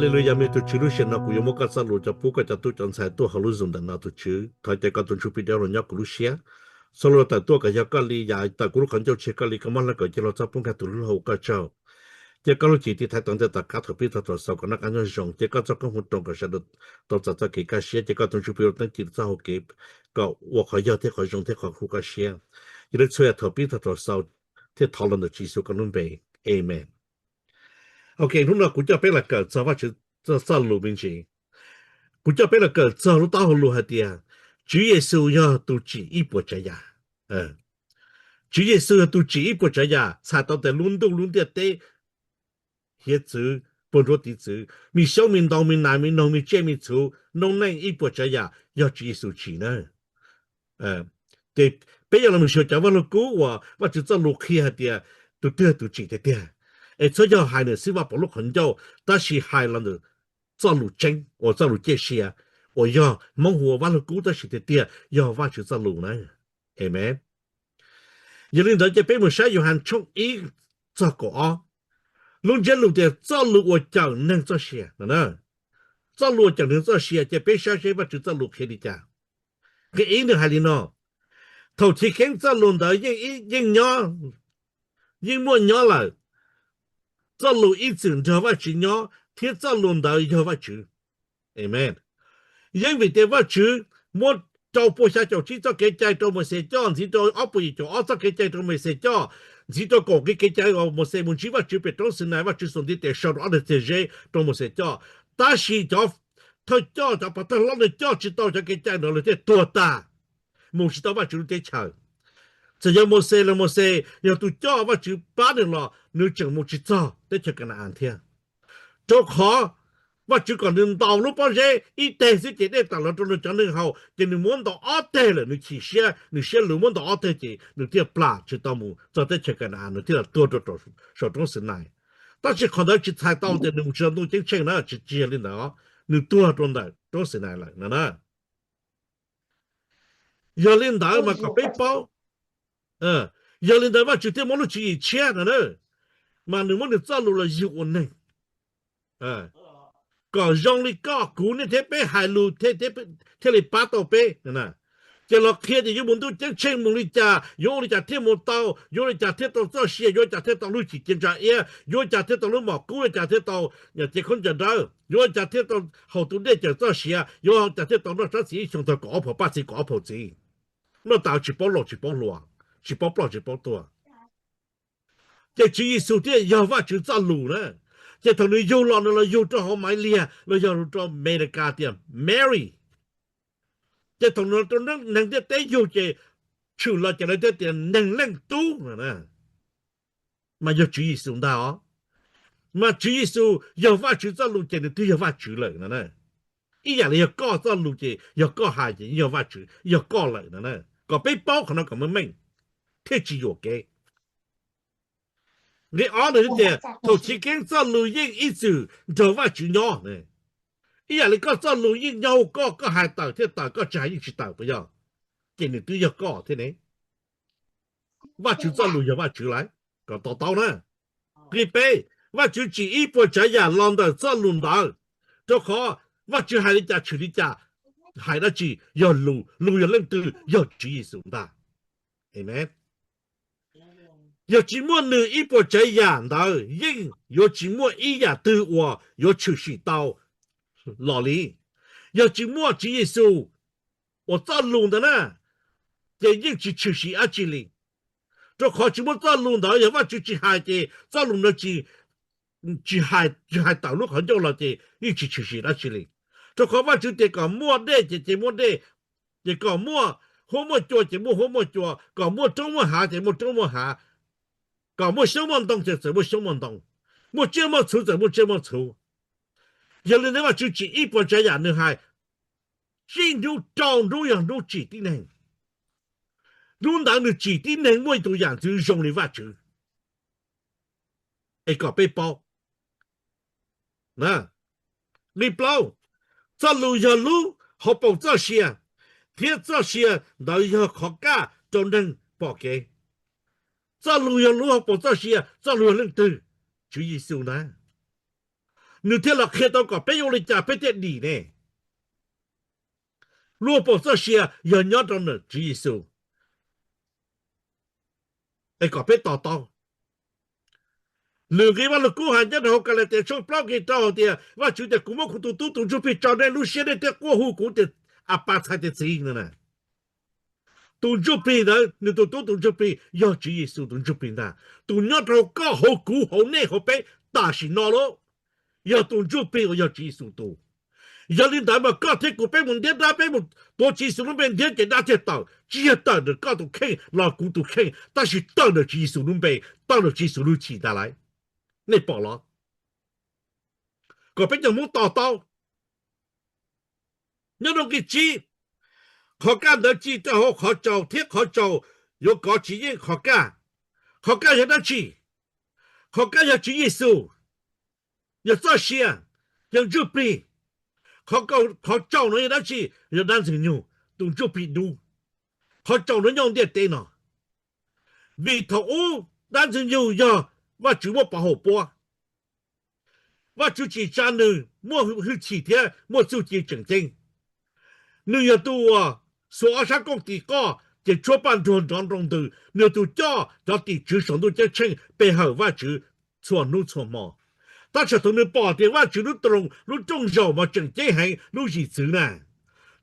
Li yog mej tug Tswv, lub sij hawm no kuv yuav muab koj txoj lus coj pub koj cov tub cov ntxhais tuaj hauv lub Zoom ntawm no tug Tswv. Thov caw koj tus Ntsuj Plig dawb los nyob kuv lub siab. Txhua lus tawm tuaj kom yog koj li, yam tawm kuv lub qhov ncauj tseg koj li, koj muab hlawv kawm cia li txhob poob kag tus hlub hu koj tsaug. Cia koj lub cim tiv thaiv tom ntej tom qab thaum pib txog thaum xaus kom noj qab nyob zoo, cia koj txoj koob hmoov roos kom sawv daws tau txais txoj kev kaj siab, cia koj tus Ntsuj Plig ua teeb ci txoj hau kev kom ua qhov yog thiab qhov zoo thiab qhov hu koj siab. Yog li txhua yam thaum pib txog thaum xaus thiaj thov los ntawm Tswv Yexus koj lub npe. Amees. Ok, hnub no kuv coj peb los kawm txog Vajtswv txoj lus me ntsis. Kuv coj peb los kawm txog lub taub hau lus hais tias Tswv Yexus yog tus tsim ib puas tsav yam. Tswv Yexus yog tus tsim ib puas tsav yam, txhais tau tias lub ntuj lub ntiaj teb, hiav txwv, puag nruab tiv txwv, me xyoob me ntoo, me nas me noog, me tsiaj me txhu, noob neej ib puas tsav yam yog Tswv Yexus tsim na. Ces peb yuav los mus xyuas cov vaj lug kub uas Vajtswv txoj lus qhia hais tias tus twg tus tsim tiag tiag. Es txhob yog hais ntawm xib fwb Vaj Pov lub qhov ncauj, tab sis hais los ntawm txoj lus tseeb uas txoj lus ciaj sia, uas yog Hmoob hu ua vaj lug kub tab sis tiag tiag yog Vajtswv txoj lus na. Amees. Yog li ntawd ces peb mus saib Yauhas tshooj ib txog kaum ob, lub ntsiab lus tias txoj lus uas cawm neeg txoj sia. Txoj lus uas cawm neeg txoj sia, ces peb saib seb Vajtswv txoj lus qhia li cas. Nqe ib nws hais li no: Thaum chiv keeb txoj lus ntawd yeej nyob, yeej muaj nyob lawm, txoj lus ib txwm nrog Vajtswv nyob, thiab txoj lus ntawd yog Vajtswv. Amees. Yeej vim tias Vajtswv muab rau pua xya caum tsib txoj kev cai rau Mauxes coj, ntxiv rau ob puas yim caum ob txoj kev cai rau Mauxes coj, ntxiv rau kaum nqe kev cai uas Mauxes mus ntsib Vajtswv pem roob Xinais, Vajtswv xuas ntiv tes sau rau ob tug txiag zeb rau Mauxes coj. Tab sis cov thawj coj, cov pov thawj hlob no coj tsis tau cov kev cai ntawd, lawv thiaj tuag tas, mus tsis tau Vajtswv lub teb chaws. Txawm yog Mauxes los Mauxes yog tus coj, Vajtswv pab nws los nws tseem mus tsis txog teb chaws Ka na-as thiab. Rau qhov Vajtswv kom nws ntaus lub pob zeb ib teg xwb ces dej tawm los rau nws cov neeg haus, ces nws muab ntaus ob teg lawm, nws chim siab, nws siab luv muab ntaus ob teg ces nws thiaj plam tsis tau mus txog teb chaws Ka na-as, nws thiaj los tuag rau saum roob Xinais. Tab sis qhov ntawd tsis txhais tau tias nws mus tsis tau ntuj ceeb tsheej na, tsis, tsis yog li ntawd, nws tuag rau ntawm roob Xinais lawm no na. Yog li ntawd mas kom peb paub, yog li ntawd Vajtswv thiaj muab lub tswv yim tshiab no na, mas nws muab nws txoj lus los yug ua neeg, kom zoo li koj kuv nej thiab peb hais lus thiaj li pab tau peb. Ces los qhia tias yuav mus ntuj ceeb tsheej mus li cas, yuav ua li cas thiaj mus tau, yuav ua li cas thiaj tau txoj sia, yuav ua li cas thiaj tau lub cim cia ntsa iab, yuav ua li cas thiaj tau lub mom kub, ua li cas thiaj tau cev khaub ncaws dawb, yuav ua li cas thiaj tau haus tus dej cawm txoj sia, yuav ua li cas thiaj tau noj sab txhiv ib xyoo txog kaum ob phaum paj txiv kaum ob phaum txiv. Noj tas tsis paub laus tsis paub hluas, tsis paub ploj tsis paub tuag. Ces Tswv Yexus thiaj yog Vajtswv txoj lus na. Ces thaum nws yug los, nws los yug rau hauv Maiv Liag los yog rau Amelikas tias Mary. Ces thaum nws rau neeg ntiaj teb yug ces tshwm los ces lawv thiaj tias Neeg Leej Tub no na. Mas yog Tswv Yexus ntag os. Mas Tswv Yexus yog Vajtswv txoj lus ces nws twb yog Vajtswv lawm no na. Ib yam li yog koj txoj lus ces yog koj hais ces yog Vajtswv, yog koj lawm no na. Kom peb paub qhov no kom meej meej thiaj tsis yuam kev. Nqe ob nws tias thaum chiv keeb txoj lus yeej ib txwm nrog Vajtswv nyob. Ib yam li koj txoj lus yeej nyob hauv koj, koj hais tawm thiaj tawm, koj tsis hais yeej tsis tawm puas yog? Ces nws twb yog koj thiab ne. Vajtswv txoj lus yog Vajtswv lawm, kom to taub na. Nqe peb, Vajtswv tsim ib puas tsav yam los ntawm txoj lus ntawd, rau qhov Vajtswv hais li cas tshwm li cas. Hais dab tsi? Yog lus, lus yog leej twg? Yog Tswv Yexus ntag. Amees. Yog tsis muaj nws ib puas tsav yam ntawd yeej yuav tsis muaj ib yam twg uas yuav tshwm sim tau los li. Yog tsis muaj Tswv Yexus uas txoj lus ntawd na, ces yeej tsis tshwm sim dab tsi li. Rau qhov tsis muaj txoj lus ntawd, yog Vajtswv tsis hais ces txoj lus ntawd tsis, tsis hais, tsis hais tawm lub qhov ncauj los ces yeej tsis tshwm sim dab tsi li. Rau qhov Vajtswv tias kom muaj dej ces, ces muaj dej, ces kom muaj huab muaj cua ces muaj huab muaj cua, kom muaj roob muaj hav ces muaj roob muaj hav, kom muaj xyoob muaj ntoo ces txawm muaj xyoob muaj ntoo, muaj tsiaj muaj txhu txawm muaj tsiaj muaj txhu. Yog li ntawd Vajtswv tsim ib puas tsav yam nws hais, txij hnub rau hnub yog hnub tsim tib neeg. Hnub ntawd nws tsim tib neeg muaj tus yam ntxwv zoo li Vajtswv. Es kom peb paub. Nqe plaub, txoj lus yog lub hauv paus txoj sia, thiab txoj sia ntawd yog qhov kaj rau neeg pom kev. Txoj lus yog lub hauv paus txoj sia, txoj lus yog leej twg? Tswv Yexus ntag. nws thiaj los qhia tau kom peb ua li cas peb thiaj dim ne. Lub ua paum txoj sia yog nyob rau ntawm Tswv Yexus. Es kom peb to taub. Lwm nqi Vaj Lug Kub hais nyob rau hauv Kalatias tshooj plaub nqi rau hais tias Vajtswv tias, kuv muab kuv tus tub tus ntsuj plig tso nej lub siab, nej thiaj quaj hu kuv tias, Apas, txhais tias Txiv no na. Tus ntsuj plig ntawd, nws tus tub tus ntsuj plig yog Tswv Yexus tus ntsuj plig ntag. Tus nyob rau koj, hauv kuv, hauv nej, hauv peb tam sim no lauj, yog tus ntsuj plig uas yog Tswv Yexus tus. Yog li ntawd mas koj thiab kuv peb mus ntiab dab, peb mus tuav Tswv Yexus lub npe ntiab ces dab thiaj tawm, tsis yog tawm ntawm koj tus kheej los kuv tus kheej, tab sis tawm ntawm Tswv Yexus lub npe, tawm ntawm Tswv Yexus lub hwj chim ntag lauj. Nej pom los? Kom peb cov Hmoob to taub. Nyob rau nqi tsib, qhov kaj ntawd ci rau hauv qhov tsaus thiab qhov tsaus yuav kov tsis yeej qhov kaj. Qhov kaj yog dab tsi? Qhov kaj yog Tswv Yexus, yog txoj sia, yog ntsuj plig. Qhov tsaus no yog dab tsi? Yog dab Ntxwg Nyoog, tus ntsuj plig dub. Qhov tsaus no nyob ntiaj teb no. Vim thaum ub dab Ntxwg Nyoog yog Vajtswv muab pov haum puab. Vajtswv tsim tsa nws muaj hwj chim thiab muaj txuj ci tseem ceeb. Nws yog tus uas xuas ob sab kooj tis qoj ces tshuab paj nruag nrov nroo ntws, nws yog tus coj cov tim tswv saum ntuj ceeb tsheej pe hawm Vajtswv txhua hnub txhua hmo. Tab sis thaum nws pom tias Vajtswv lub rooj zaum mas tseem ceeb heev lub zim txwv na,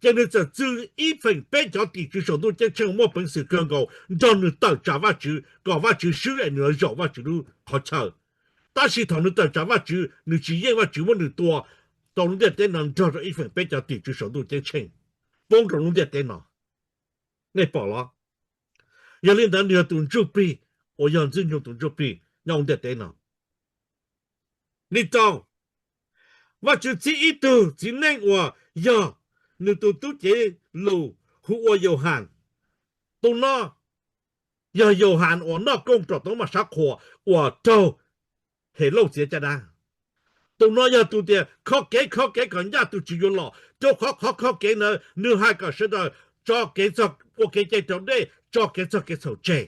ces nws txawm txwv ib feem peb cov tim tswv saum ntuj ceeb tsheej uas muaj peev xwm kawg nkaus nrog nws tawm tsam Vajtswv kom Vajtswv swb es nws yuav zaum Vajtswv lub qhov chaw. Tab sis thaum nws tawm tsam Vajtswv, nws tsis yeej Vajtswv muab nws tua rau lub ntiaj teb no nrog rau ib feem peb cov tim tswv saum ntuj ceeb tsheej poob rau lub ntiaj teb no. Nej pom los? Yog li ntawd nws yog tus ntsuj plig uas yog Ntxwg Nyoog tus ntsuj plig nyob hauv ntiaj teb no. Nqi rau, Vajtswv txib ib tug txiv neej uas yog nws tus tub cev lus hu ua Yauhas. Tus no yog Yauhas uas noj kooj rau taum maj sab qhua uas raug Helauj txiav caj dab. Tus no yog tus tias kho kev kho kev kom ncaj tus Tswv yuav los, rau qhov qhov kho kev ntawd nws hais kom sawv daws tso kev txog ua kev cai raus dej, tso kev txog kev txhaum tseg,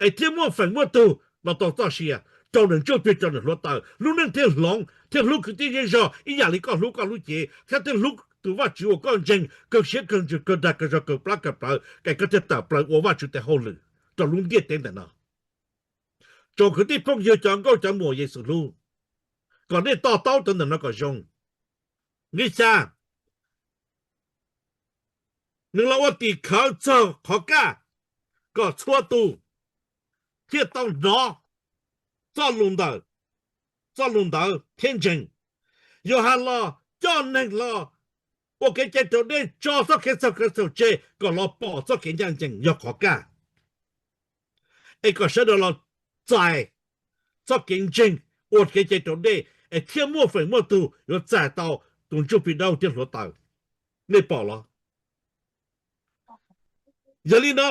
es thiaj muaj feem muaj tug los tau txoj sia, rau ntawm ntsuj plig rau ntawm hluav taws, lub neej thiaj hloov thiaj hlub kwv tij zej zog ib yam li koj hlub koj lub cev, thiab thiaj hlub tus Vajtswv uas koj ntseeg kawg siab kawg ntsws kawg dag kawg zog kawg plab kawg plawv, es koj thiaj tawm plaws ua Vajtswv tes hauj lwm rau lub ntiaj teb ntawm no. Tsoom kwv tij phooj ywg cov nkauj cov muam Yexus hlub, kom nej to taub rau ntawm no kom zoo. Nqi xya, nws los ua tim khawv txog qhov kaj kom txhua tus thiaj tau hnov txoj lus ntawd, txoj lus ntawd thiab ntseeg. Yauhas los coj neeg los ua kev cai raus dej, tso txoj kev txhaum kev txhaum tseg kom los pom txoj kev ncaj ncees yog qhov kaj, es kom sawv daws los txais txoj kev ntseeg ua kev cai raus dej, es thiaj muaj feem muaj tug yuav txais tau tus ntsuj plig dawb thiab hluav taws. Nej pom los? Yog li no,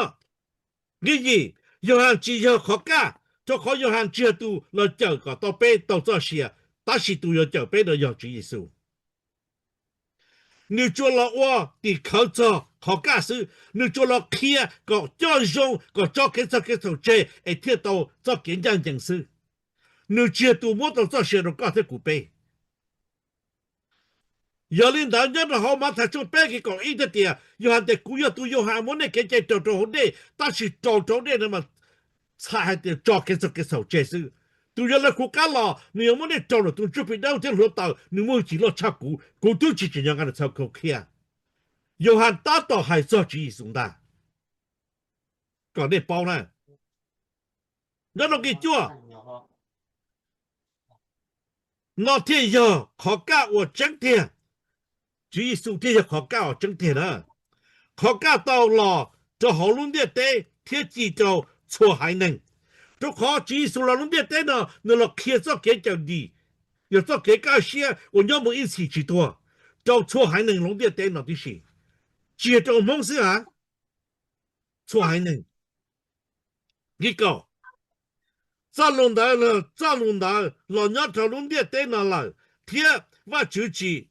nqi yim, Yauhas tsis yog qhov kaj, rau qhov Yauhas tsis yog tus los cawm kom tau peb tau txoj sia, tab sis tus yuav cawm peb no yog Tswv Yexus. Nws tsuas los ua tim khawv txog qhov kaj xwb, nws tsuas los qhia kom coj zoo, kom tso kev txog kev txhaum tseg es thiaj tau txoj kev ncaj ncees xwb. Nws tsis yog tus muab tau txoj sia rau koj thiab kuv peb. Yog li ntawd nyob rau hauv Mathais tshooj peb nqi kaum ib thiaj tias, Yauhas tias, kuv yog tus Yauhas muab nej kev cai raus rau hauv dej, tab sis raus rau hauv dej no mas txhais hais tias tso kev txhaum kev txhaum tseg xwb. Tus yuav lawv kuv qab los, nws yuav muab nej raus ntawm tus ntsuj plig dawb thiab hluav taws, nws muaj hwj chim loj tshaj kuv, kuv twb tsis tsim nyog nqa nws txhais khau khiaj. Yauhas tab tom hais txog Tswv Yexus ntag, kom nej paub na. Nyob rau nqi cuaj, no thiaj yog qhov kaj uas tseeb tiag. Tswv Yexus thiaj yog qhov kaj uas tseeb tiag na. Qhov kaj tau los rau hauv lub ntiaj teb thiab ci rau txhua haiv neeg, rau qhov Tswv Yexus los lub ntiaj teb no nws los qhia txoj kev cawm dim, yog txoj kev kaj siab uas nyob mus ib txhis tsis tuag rau txhua haiv neeg lub ntiaj teb no tib si, tsis yog rau Hmoob xwb a, txhua haiv neeg. Nqi kaum, txoj lus ntawd, txoj lus ntawd los nyob rau lub ntiaj teb no lawm, thiab Vajtswv tsim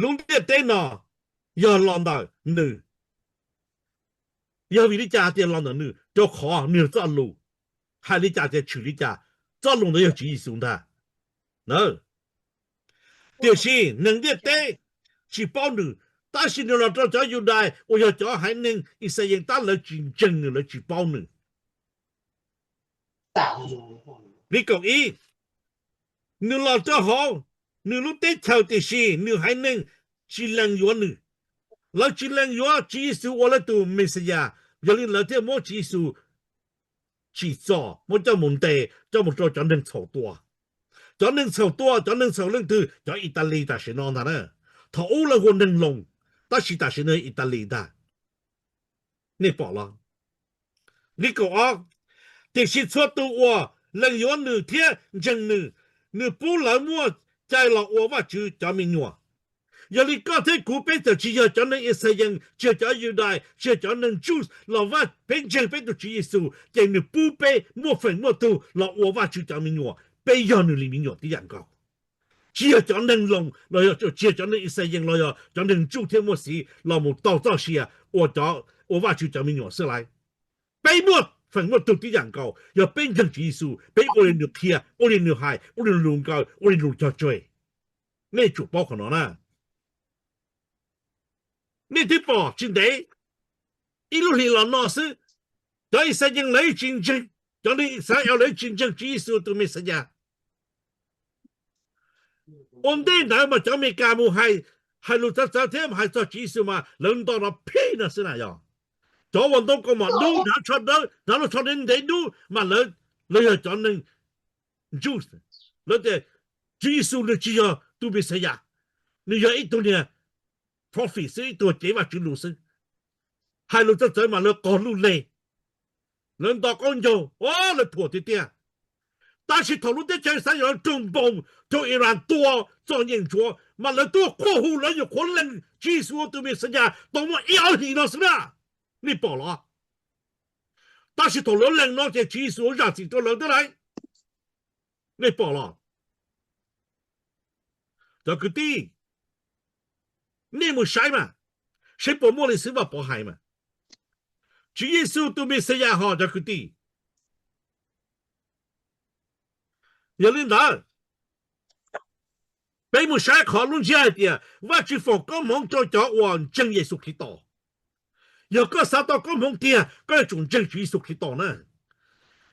lub ntiaj teb no yog los ntawm nws. Yog vim li cas tias los ntawm nws? Rau qhov nws yog txoj lus. Hais li cas tias tshwm li cas, txoj lus ntawd yog Tswv Yexus ntag na. Tiam sis neeg ntiaj teb tsis paub nws, tab sis nws los rau cov Yudais uas yog cov haiv neeg Ixayees tab lawv tsis ntseeg nws, lawv tsis paub nws. Li kaum ib, nws los rau hauv nws lub teb chaws tiam sis nws haiv neeg tsis lees yuav nws. Lawv tsis lees yuav Tswv Yexus ua lawv tus Mexiyas, yog li lawv thiaj muab Tswv Yexus tsim txom, muab coj mus ntes, coj mus rau cov neeg txhaum tua. Cov neeg txhaum tua, cov neeg txhaum leej twg? Cov Italis tam sim no ntag na. Thaum ub lawv hu ua Neeg Loos, tab sis tam sim no Italis ntag. Nej pom los? Li kaum ob, tiam sis txhua tus uas lees yuav nws thiab ntseeg nws, nws pub lawv muaj cai los ua Vajtswv cov me nyuam. Yog li koj thiab kuv peb txawm tsis yog cov neeg Ixayees, tsis yog cov Yudais, tsis yog cov neeg Jews los peb ntseeg peb tus Tswv Yexus ces nws pub peb muaj feem muaj tug los ua Vajtswv cov me nyuam, peb yog nws li me nyuam tib yam nkaus. Tsis yog cov Neeg Loos los yog tsis yog cov neeg Ixayees los yog cov neeg Jews thiab muaj xiv los mus tau txoj sia ua cov, ua Vajtswv cov me nyuam xwb lauj. Peb muaj feem muaj tug tib yam nkaus, yog peb ntseeg Tswv Yexus, peb ua li nws qhia, ua li nws hais, ua li nws lus nkawd, ua li nws lus cog tseg. Nej tsum paub qhov no na. Nej twb pom tsis ntev, ib lub hlis los no xwb, cov Ixayees lawv tsis ntseeg, cov neeg Ixayees lawv tsis ntseeg Tswv Yexus tus Mexiyas. Ua ntej ntawd mas cov Amelikas mus hais, hais lus txawv txawv thiab hais txog Tswv Yexus mas lawv nto no phij no xwb na yog. Cov uas ntoo kaus mom dub, hnav tsho dawb, hnav lub tsho ntev ntev dub mas lawv, lawv yog cov neeg Jews, lawv tias Tswv Yexus nws tsis yog tus Mexiyas, nws yog ib tug niag prophet xwb, ib tug cev Vajtswv lus xwb. Hais lus txawv txawv mas lawv qog luj leg, lawv nto qaub ncaug, lawv thuam tiag tiag. Tab sis thaum lub teb chaws Ixayees raug npoos, raug Iran tua txom nyem ntsuav mas lawv tuaj qhuab hu, lawv nyuam qhuav lees Tswv Yexus ua tus Mexiyas tau muaj ib ob hlis no xwb na. Nej pom los? Tab sis thaum lawv lees no ces Tswv Yexus zam txim rau lawv thiab lauj. Nej pom los? Cov kwv tij, nej mus saib mas, saib puas muaj li xwb Vaj Pov hais mas. Tswv Yexus tus Mexiyas hos cov kwv tij. Yog li ntawd, peb mus saib qhov lub ntsiab hais tias Vajtswv foom koob hmoov rau cov uas ntseeg Yexus Khetos. Yog koj xav tau koob hmoov tiag, koj yuav tsum ntseeg Tswv Yexus Khetos na.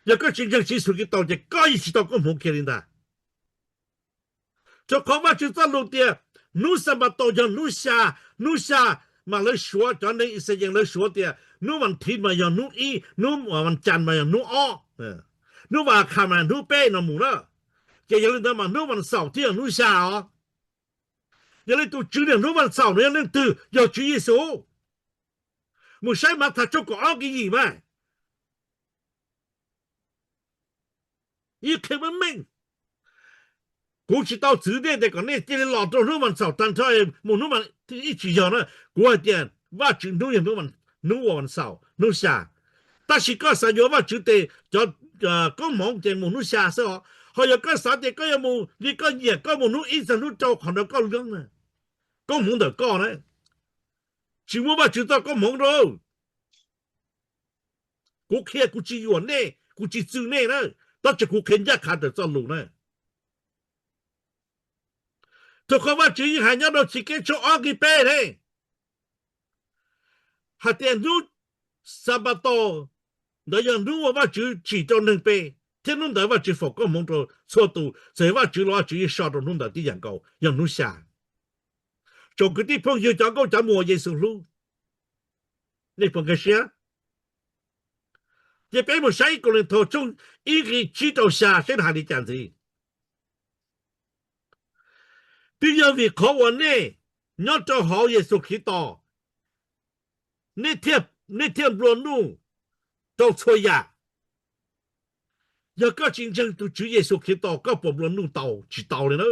Yog koj tsis ntseeg Tswv Yexus Khetos ces koj yeej tsis tau koob hmoov kiag li ntag. Rau qhov Vajtswv txoj lus tias hnub Xanpataus yog hnub xya, hnub xya mas lawv suav, cov neeg Ixayees lawv suav tias hnub vas thiv mas yog hnub ib, hnub vas cas mas yog hnub ob, hnub vas khas mas hnub peb no mus na. Ces yog li ntawd mas hnub vas xaum thiaj yog hnub xya os. Yog li tus tswv niaj hnub vas xaum no yog leej twg? Yog Tswv Yexus. Mus saib Mathais tshooj kaum ob nqe yim mas. Ib qhia meej meej, kuv tsis tau txwv nej tias kom nej cia li los rau hnub vas xaum tag nrho mus hnub vas ib, tsis yog na. Kuv hais tias Vajtswv hnub yog hnub ua vas xaum, hnub xya. Tab sis koj xav yuav Vajtswv tes cov koob hmoov ces mus hnub xya xwb os. Ho yog koj xav tias koj yuav mus li koj nyiam, koj mus hnub ib txog hnub rau, qhov ntawd koj lub na, koob hmoov ntawm koj na. Tsis muaj Vajtswv txoj koob hmoov rau. Kuv qhia kuv tsis yuam nej, kuv tsis txwv nej na, tab sis kuv qhia ncaj qha raws txoj lus na. Rau qhov Vajtswv yeej hais nyob rau Chivkeeb tshooj ob nqe peb ne, hais tias hnub Xanpataus ntawd yog hnub uas Vajtswv tsim rau neeg pe, thiab hnub ntawd Vajtswv foom koob hmoov rau txhua tus, txawm yog vaj tswv los vaj tswv yeej so rau hnub ntawd tib yam nkaus, yog hnub xya. Tsoom kwv tij phooj ywg cov nkauj cov muam Yexus hlub, nej puas nkag siab? Ces peb mus saib Kauleethaus tshooj ib nqe tsib rau xya saib nws hais li cas ntxiv. Twb yog vim qhov uas nej nyob rau hauv Yexus Khetos, nej thiaj nplua nuj rau txhua yam. Yog koj tsis ntseeg tus Tswv Yexus Khetos, koj puas nplua nuj tau? Tsis tau li na.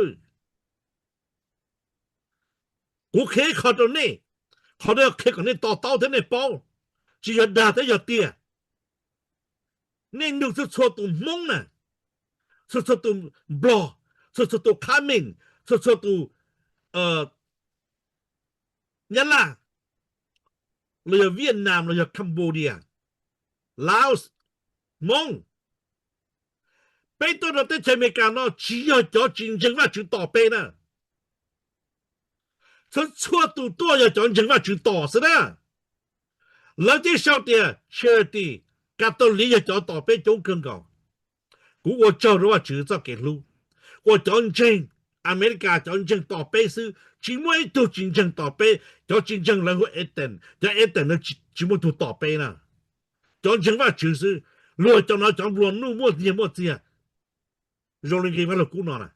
Kuv qhia ib qho rau nej, qhov no qhia kom nej to taub thiab nej paub, tsis yog dag thiab yog tiag. Nej nug txhua txhua tus Hmoob na, txhua txhua tus Nplog, txhua txhua tus Khab Mees, txhua txhua tus Nyab Laj, los yog Vietnam, los yog Cambodia, Laos, Hmoob. Peb tuaj rau teb chaws Amelikas no tsis yog cov tsis ntseeg Vajtswv tos peb na. Txhua txhua tus tuaj yog cov ntseeg Vajtswv tos xwb na. Lawv thiaj sau tias charity, Catholic yog cov tos peb coob kawg nkaus. Kuv ua tsaug rau Vajtswv txoj kev hlub uas cov ntseeg Amelikas cov ntseeg tos peb xwb, tsis muaj ib tug tsis ntseeg tos peb. Cov tsis ntseeg lawv hu atheist, cov atheist no tsis muaj tug tos peb na. Cov ntseeg Vajtswv xwb, luag cov no cov nplua nuj muaj nyiaj muaj txiag, zoo li nqi Vaj Lug Kub no na.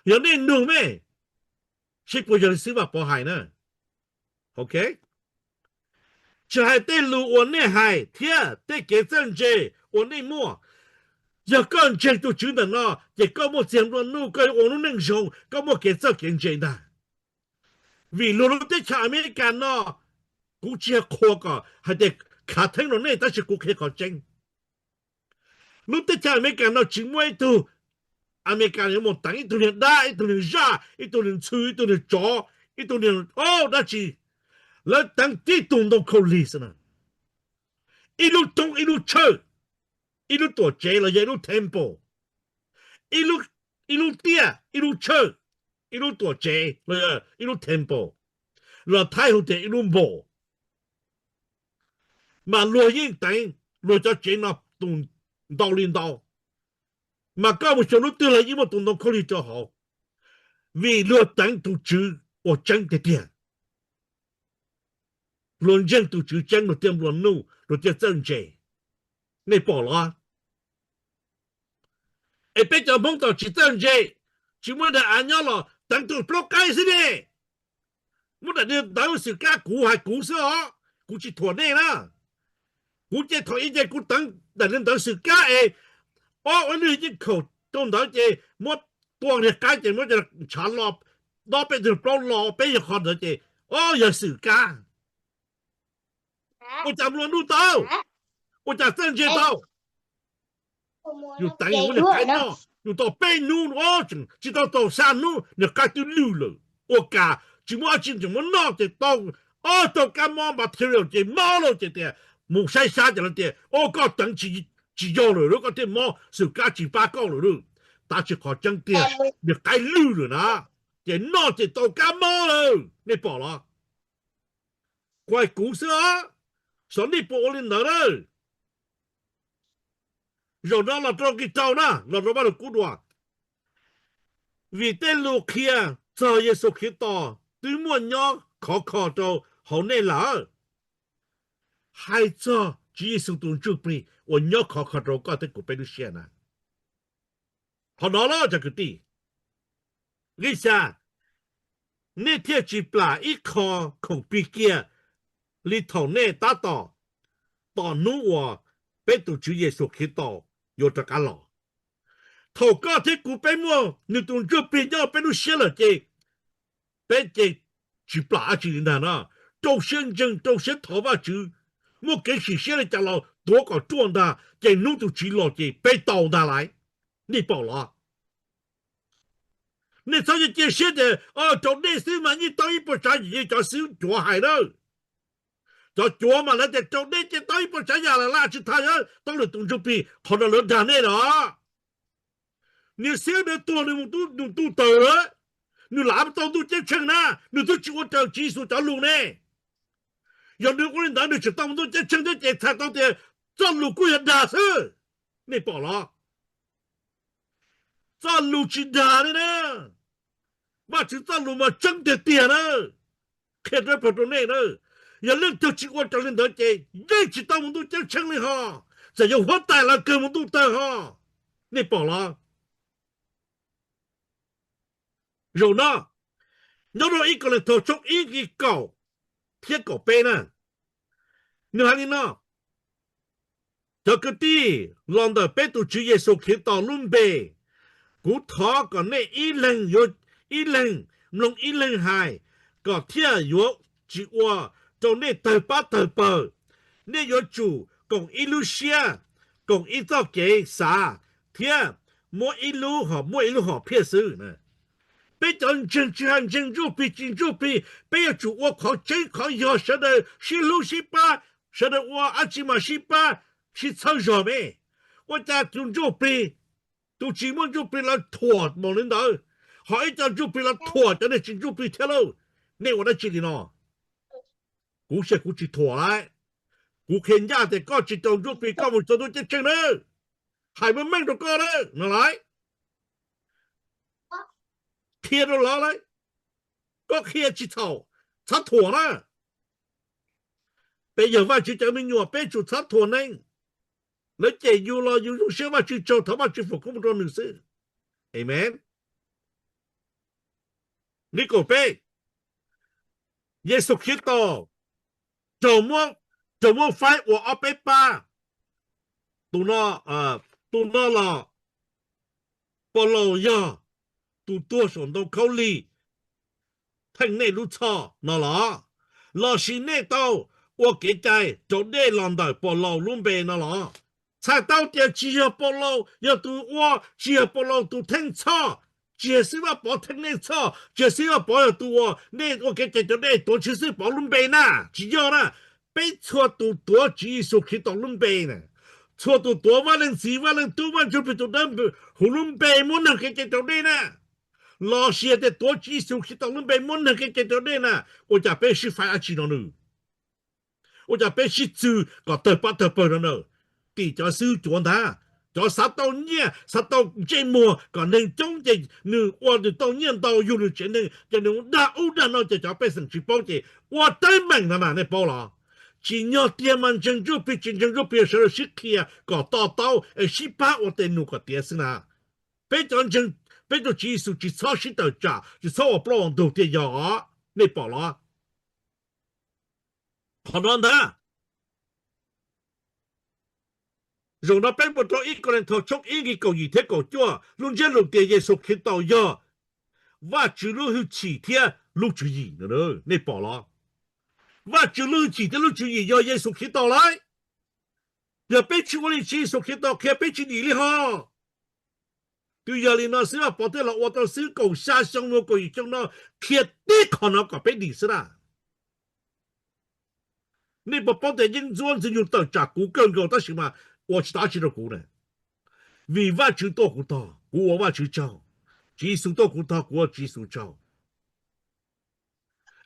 Yog nej nug me, seb puas yog li xib Vaj Pov hais na. Ok, tsis hais tej lus uas nej hais thiab tej kev txawj ntse uas nej muaj. Yog koj ntseeg tus Tswv ntawm no ces koj muaj txiag nplua nuj, koj yuav ua lub neej zoo, koj muaj kev txawj kev ntse ntag. Vim luag lub teb chaws Amelikas no, kuv tsis yog qhuas kom hais tias khav theeb rau nej, tab sis kuv qhia qhov tseeb. Lub teb chaws Amelikas no tsis muaj ib tug Amelikas yuav mus teev ib tug niag dab, ib tug niag zaj, ib tug niag ntxhw, ib tug niag tsov, ib tug niag dab tsi. Lawv teev tib tug ntoo khaub lig xwb na. Ib lub roob ib lub tshawj, ib lub tuam tsev los yog ib lub temple, ib lub tiaj, ib lub tshawj, ib lub tuam tsev los yog ib lub temple, los Thaib hu tias ib lub npaum. Mas luag yeej teev luag cov tsev no tus ntau li ntau, mas koj mus xyuas lub twg los yeej muaj tus ntoo khaub lig rau hauv, vim luag teev tus Tswv uas tseeb tiag tiag. Luag ntseeg tus Tswv tseeb luag thiaj nplua nuj, luag thiaj txawj ntse. Nej pom los? Es peb cov Hmoob tom tsis txawj ntse, tsis muaj daim av nyob los teev tus plaub qaib xwb ne. Muab daim ntawv xwm kab, kuv hais kuv xwb os, kuv tsis thuam nej na. Kuv ces thaum ub ces kuv teev daim ntawv xwm kab es ob ua lwj yeej khaum rau ntawd ces muab tua niag qaib ces muab ntshav lo, dob peb tug plaub lo peb yog qhov ntawd ces ob yog xwm kab. Ua cas nplua nuj tau? Ua cas txawj ntse tau? Yus teev yus niag qaib noj, yus tau peb hnub, tsis tau tau xya hnub niag qaib twb lwj lawm. Ua cas tsis muaj dab tsi tseem muab noj ces tau, ob tau kab mob material ces mob lawm ces tias, mus saib xyab ces lawv tias, o, koj teev tsis yog lawm lauj, koj tej mob xwm kab tsis pab koj lawm lauj. Tab sis qhov tseeb tiag niag qaib lwj lawm na, ces noj ces tau kab mob lawm, nej pom los? Kuv hais kuv xwb os, xyov nej puas ua li ntawd na. Zaum no los rau nqi rau na, los rau Vaj Lug Kub dua. Vim tej lus qhia txog Yexus Khetos twb muaj nyob khov kho rau hauv nej lawm. Hais txog Tswv Yexus tus ntsuj plig uas nyob khov kho rau koj thiab kuv peb lub siab na. Qhov no los cov kwv tij, nqi xya, nej thiaj tsis plam ib qho khoom plig kiag li thaum nej tab tom, tom hnub uas peb tus Tswv Yexus Khetos yuav rov qab los. Thaum koj thiab kuv peb muaj nws tus ntsuj plig nyob peb lub siab lawm ces peb ces tsis plam dab tsi li ntag na. Rau siab ntseeg, rau siab thov Vajtswv, muaj kev sim siab li cas los tuav kom ruaj ntag, ces hnub tus Tswv los ces peb tau ntag lauj. Nej pom los? Nej txhob cia siab tias rau dej xwb mas yeej tau ib puas tsav yam li cov xib hwb cuav hais na. Cov cuav mas lawv tias rau dej ces tau ib puas tsav yam lawm, tsis tas yog tau lwm tus ntsuj plig, qhov no lawv dag nej los. Niag xib hwb tuag nws mus ntuj tawg lawm, nws lam tau ntuj ceeb tsheej na, nws twb tsis ua raws Tswv Yexus cov lus ne. Yog nws ua li ntawd nws tseem tau mus ntuj ceeb tsheej thiab ces txhais tau tias txoj lus kuj yog dag xwb. Nej pom los? Txoj lus tsis dag li na. Vajtswv txoj lus mas tseeb tiag tiag na. Qhia rau pog rau nej na, yog leej twg tsis ua raws li ntawd ces yeej tsis tau mus ntuj ceeb tsheej li ho, txawm yuav huab tais los kawg mus ntuj tawg ho. Nej pom los? Zaum no, nyob rau ib Kauleethaus tshooj ib nqi kaum thiab kaum peb na, nws hais li no: Cov kwv tij, los ntawm peb tus Tswv Yexus Khetos lub npe, kuv thov kom nej ib leeg yuav, ib leeg mloog ib leeg hais, kom thiaj yuav tsis ua rau nej tawg pab tawg pawg. Nej yuav tsum koom ib lub siab, koom ib txoj kev xav, thiab muab ib lub hom, muaj ib lub hom phiaj xwb. Peb cov ntseeg, tsis hais ntseeg ntsuj plig tsis ntsuj plig, peb yuav tsum ua qhov tseeb qhov yog, sawv daws sib hlub sib pab, sawv daws ua dab tsi mas sib pab sib txhawb zog me. Ua cas tus ntsuj plig, tus tsis muaj ntsuj plig lawv thuam npaum li ntawd? ho ib co ntsuj plig los thuam cov neeg tsis ntsuj plig thiab lauj. Nej ua dab tsi li no? Kuv xav kuv tsis thuam lawm. Kuv qhia ncaj tias koj tsis raug ntsuj plig koj mus txog ntuj ceeb tsheej na. Hais meej meej rau koj na no lauj. Qhia rau lawv lauj. Koj qhia tsis txhaum, txhob thuam na. Peb yog Vajtswv cov me nyuam peb tsum txhob thuam neeg. Lawv cem yus los yus zoo siab Vajtswv tsaug, thov Vajtswv foom koob hmoov rau nws xwb. Amen. Nqe kaum peb, Yexus Khetos raug muab, raug muab faib ua ob peb pab. Tus no, tus no los Paulus yog tus tuag saum ntoo khaub lig theej nej lub txhoj no los? Lossis nej tau ua kev cai raus dej los ntawm Paulus lub npe no los? Txhais tau tias tsis yog Paulus yog tus ua, tsis yog Paulus tus theej txhoj, tsis yog xib hwb Vaj Pov theej nej txhoj, tsis yog xib hwb Vaj Pov yog tus uas nej ua kev cai raus dej tuav tswv xib hwb Vaj Pov lub npe na, tsis yog na. Peb txhua tus tuav Tswv Yexus Khetos lub npe na. Txhua tus tuav Vaj Leej Txiv, Vaj Leej Tub, Vaj Ntsuj Plig tus Dawb Huv lub npe muab neeg kev cai raus dej na. Lossis tias tuav Tswv Yexus Khetos lub npe muab neeg kev cai raus dej na, ua cas peb sib faib dab tsi no nws? Ua cas peb sib txwv kom tawg pab tawg pawg no na? Tim cov xib hwb cuav ntag, cov xav tau nyiaj xav tau ntsej muag kom neeg coob ces nws ua nws tau nyiaj ntau yug nws tsev neeg ces nws dag ub dag no ces cov pej xeem tsis paub ces ua teeb meem no na, nej paub los? Tsim nyog tiag mas ntseeg ntsuj plig tsis ntseeg ntsuj plig sawv daws sib qhia kom to taub es sib pab ua tes num kom tiav xwb na. Peb cov ntseeg, peb tus Tswv Yexus tsis txhob sib tawm tsam, tsis txhob ua plaub ua ntug tiag yog os, nej pom los? Qhov no ntag. Zaum no peb mus rau ib Kauleethaus tshooj ib nqe kaum yim thiab kaum cuaj, lub ntsiab lus tias Yexus Khetos yog Vajtswv lub hwj chim thiab lub tswv yim no, nej pom los? Vajtswv lub hwj chim thiab lub tswv yim yog Yexus Khetos lauj. Yog peb tsis ua li Tswv Yexus Khetos qhia peb tsis dim li ho. Twb yog li no xwb Vaj Pov thiaj los ua tau xwb kaum xya xyoo mus kaum yim xyoo no qhia tib qho no kom peb dim xwb na. Nej puas paub tias yeeb ncuab Ntxwg Nyoog tawm tsam kuv kawg nkaus tab sis mas ua tsis tau dab tsi rau kuv na? Vim Vajtswv tuaj kuv tog, kuv ua Vajtswv tsaug. Tswv Yexus tuaj kuv tog, kuv ua Tswv Yexus tsaug.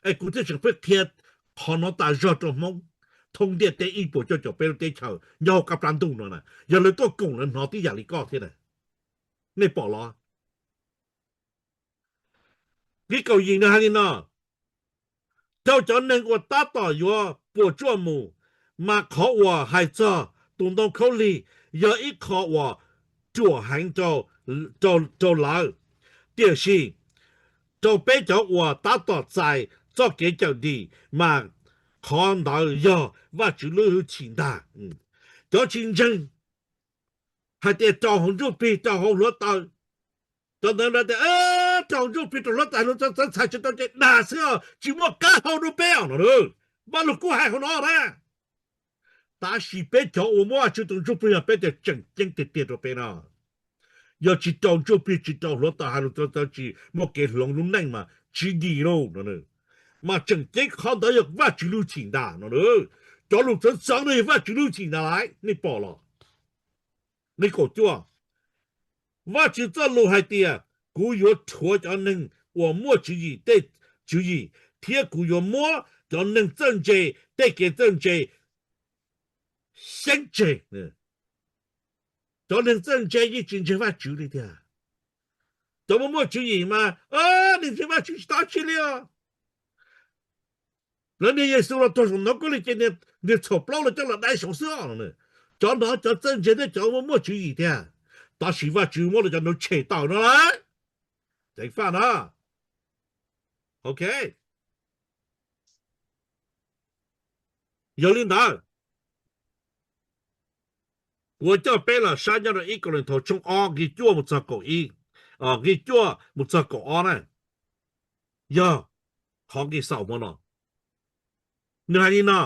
Es kuv thiaj tseem pheej qhia qhov no tas zog rau Hmoob thoob ntiaj teb ib puas cuaj caum peb lub teb chaws nyob hauv qab plab ntuj no na. Yog lawv tuaj koom lawv hnov tib yam li koj thiab na. Nej pom los? Nqe kaum yim nws hais li no: Rau cov neeg uas tab tom yuav puas tsuaj mus, mas qhov uas hais txog tus ntoo khaub lig yog ib qho uas ruam heev rau, rau, rau lawv. Tiam sis rau peb cov uas tab tom txais txoj kev cawm dim, mas qhov ntawd yog Vajtswv lub hwj chim ntag. Cov tsis ntseeg hais tias rau hauv ntsuj plig, rau hauv hluav taws, cov ntawd tias rau hauv ntsuj plig, rau hluav taws, hluav taws txawv txhais tsis tau ces dag xwb os, tsis muaj qab hau rau peb os no. Vaj Lug Kub hais hauv no na. Tab sis peb cov uas muaj Vajtswv tus Ntsuj Plig no peb tias tseem ceeb tiag tiag rau peb no. Yog tsis rau ntsuj plig, tsis rau hluav taws, hais lus txawv txhais tsis muaj kev hloov lub neej mas tsis dim lauj no. Mas tseem ceeb qhov ntawd yog Vajtswv lub hwj chim ntag no. Cov lus txawv txhais no yog Vajtswv lub hwj chim ntag lauj, nej pom los? Nqe kaum cuaj, Vajtswv txoj lus hais tias, kuv yuav rhuav cov neeg uas muaj tswv yim tej tswv yim, thiab kuv yuav muab cov neeg txawj ntse tej kev txawj ntse xyeeb tseg. Cov neeg txawj ntse yeej tsis ntseeg Vajtswv li tiag. Cov muaj muaj tswv yim mas, nws ntseeg Vajtswv tsis tau dab tsi li os. Lawv niag Yexus los tuag saum ntoo khaub lig ces niag txhaum plaub los coj los dai saud xwb os. Cov no cov txawj ntse thiab cov muaj muaj tswv yim tiag, tab sis Vajtswv muab lawv cov no tshem tawm no lawm. Ceev faj na. Ok. Yog li ntawd, kuv coj peb los saib nyob rau ib Kauleethaus tshooj ob nqe cuaj mus txog kaum ib, nqe cuaj mus txog kaum ob na. Yog qhov nqe xaus hmo no, nws hais li no: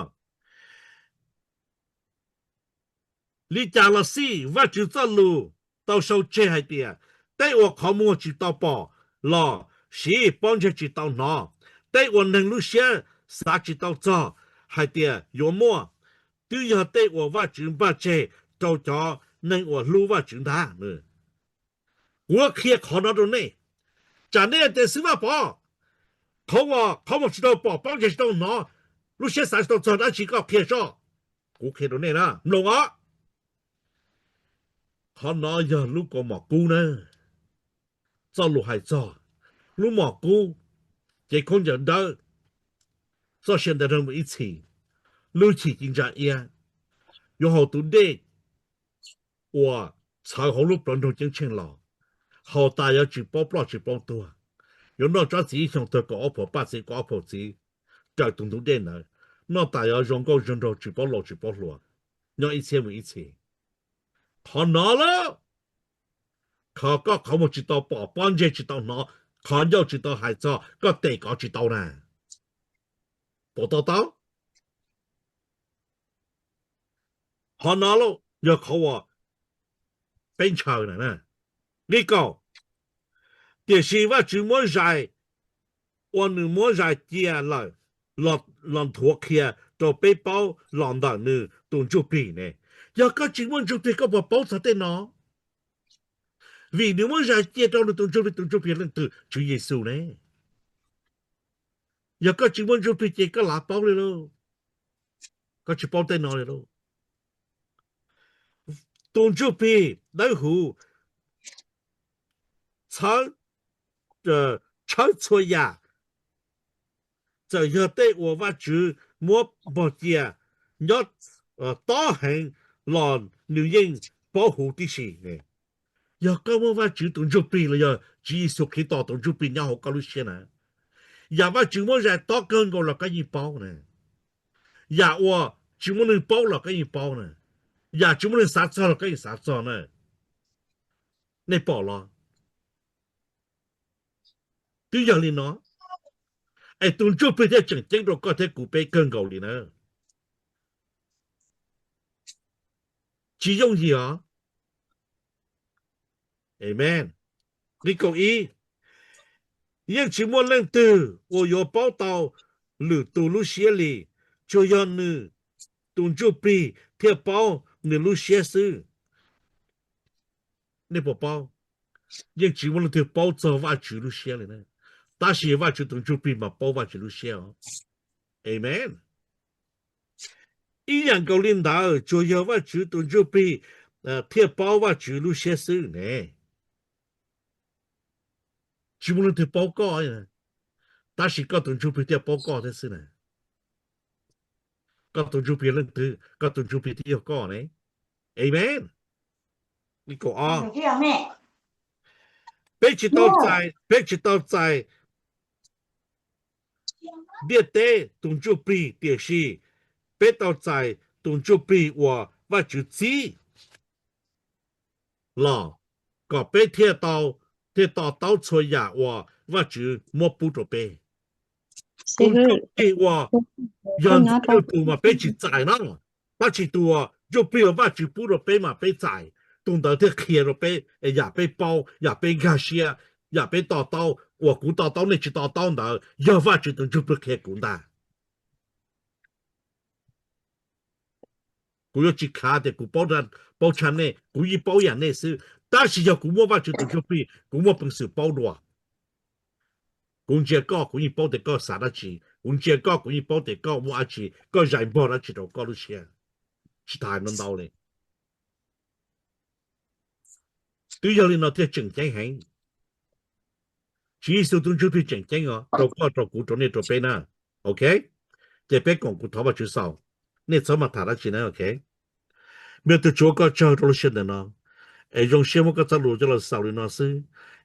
Li cas los xij, Vajtswv txoj lus tau sau tseg hais tias, tej uas qhov muag tsis tau pom los siv pob ntseg tsis tau hnov, tej uas neeg lub siab xav tsis tau txog hais tias yuav muaj, twb yog tej uas Vajtswv npaj tseg rau cov neeg uas hlub Vajtswv ntag. Kuv qhia qhov no rau nej. Tsam nej tias Xib Vaj Pov, qhov uas qhov muag tsis tau pom, pob ntseg tsis tau hnov, lub siab xav tsis tau txog dab tsi koj qhia soj. Kuv qhia rau nej na, mloog os. Qhov no yog lub kaus mom kub na. Txoj lus hais txog lub mom kub, cev khaub ncaws dawb, txoj sia ntais rag mus ib txhis, lub chim ci ntsa iab, yuav haus tus dej uas txhawv hauv lub plawv nroog ceeb tsheej los, haus tas yuav tsis paub ploj tsis paub tuag, yuav noj tsob txiv ib xyoos tag kaum ob phaum paj txiv kaum ob phaum txiv raws tus ntug dej ntawd, noj tas yuav zoo nkauj zoo nraug tsis paub laus tsis paub hluas, nyob ib txhiab mus ib txhis. Qhov no lawm, qhov koj qhov muag tsis tau pom, pob ntseg tsis tau hnov, qhov ncauj tsis tau hais txog, koj tes kov tsis tau na. Puas to taub? Qhov no lauj yog qhov uas peb ntshaw na. Nqe kaum, tiam sis Vajtswv muab zais, uas nws muab zais cia lawm, los nthuav qhia rau peb paub los ntawm nws tus ntsuj plig ne. Yog koj tsis muaj ntsuj plig koj puas paub txog tej no? Vim nws muab zais cia rau nws tus ntsuj plig, tus ntsuj plig leej twg? Tswv Yexus ne. Yog koj tsis muaj ntsuj plig ces koj lav paub li lauj. Koj tsis paub tej no li lauj. Tus ntsuj plig dawb huv txhawb, tshawb txhua yam, txawm yog tej uas Vajtswv muab npog cia nyob tob heev los nws yeej paub huv tib si. Yog koj muaj Vajtswv tus ntsuj plig los yog Tswv Yexus Khetos tus ntsuj plig nyob hauv koj lub siab na, yam Vajtswv muab zais tob kawg nkaus los koj yeej paub na, yam uas tsis muaj neeg paub los koj yeej paub na, yam tsis muaj neeg xav txog los koj yeej xav txog na. Nej pom los? Twb yog li no, es tus ntsuj plig thiaj tseem ceeb rau koj thiab kuv peb kawg nkaus li na. Tsis yooj yim os. Amen. Nqe kaum ib, yeej tsis muaj leej twg uas yuav paub tau lwm tus lub siab li, tsuas yog nws tus ntsuj plig thiaj paub nws lub siab xwb. Nej puas paub? Yeej tsis muaj leej twg paub txog Vajtswv lub siab li na, tab sis Vajtswv tus ntsuj plig mas paub Vajtswv lub siab os. Amen. Ib yam nkaus li ntawd, tsuas yog Vajtswv tus ntsuj plig thiaj paub Vajtswv lub siab xwb ne. Tsis muaj leej twg paub koj, tab sis koj tus ntsuj plig thiaj paub koj thiab xwb na. Koj tus ntsuj plig leej twg? Koj tus ntsuj plig thiaj yog koj ne. Amen. Peb tsis tau txais, peb tsis tau txais ntiaj teb tus ntsuj plig, tiam sis peb tau txais tus ntsuj plig uas Vajtswv txib los, kom peb thiaj to taub txhua yam uas Vajtswv muab pub rau peb. Tus ntsuj plig uas yog ntxhais tus mas peb tsis txais no, tab sis tus ntsuj plig uas Vajtswv pub rau peb mas peb txais. Tus ntawd thiaj qhia rau peb yam peb paub, yam peb nkag siab, yam peb to taub. Uas kuv to taub nej tsis to taub ntawd yog Vajtswv tus ntsuj plig qhia kuv ntag. Kuv yuav tsis khav tias kuv paub tshaj nej, kuv yeej paub yam nej xwb, tab sis yog kuv muaj Vajtswv tus ntsuj plig kuv muaj peev xwm paub dua. Kuv ntsia koj kuv yeej paub tias koj xav dab tsi, kuv ntsia koj kuv yeej paub tias koj muaj dab tsi, koj zais npog dab tsi rau koj lub siab. Tsis tas ntau ntau li. Twb yog li no thiaj tseem ceeb heev. Tswv Yexus tus ntsuj plig tseem ceeb os rau koj rau kuv rau nej rau peb na. Ok, ces peb koom kuv thov Vajtswv xaus, nej txhob mas tham dab tsi na. Ok, npawg tus Tswv ua koj tsaug rau lub sij hawm ntawm no, es zoo siab muab koj txoj lus coj los xaus li no xwb.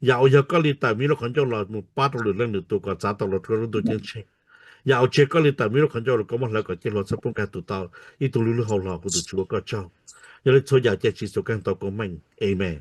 Yam uas yog koj li tawm me lub qhov ncauj los mus pab rau lwm leej lwm tus kom txav tau los rau lub ntuj ceeb tsheej. Yam uas tsis yog koj li tawm me lub qhov ncauj los koj muab hlawv kom ciaj hluas txhob poob kag tus tau ib tug lub lub hau hlo. Kuv tus Tswv ua koj tsaug. Yog li txhua yam ces Tswv Yexus kheej tau koob meej. Amen.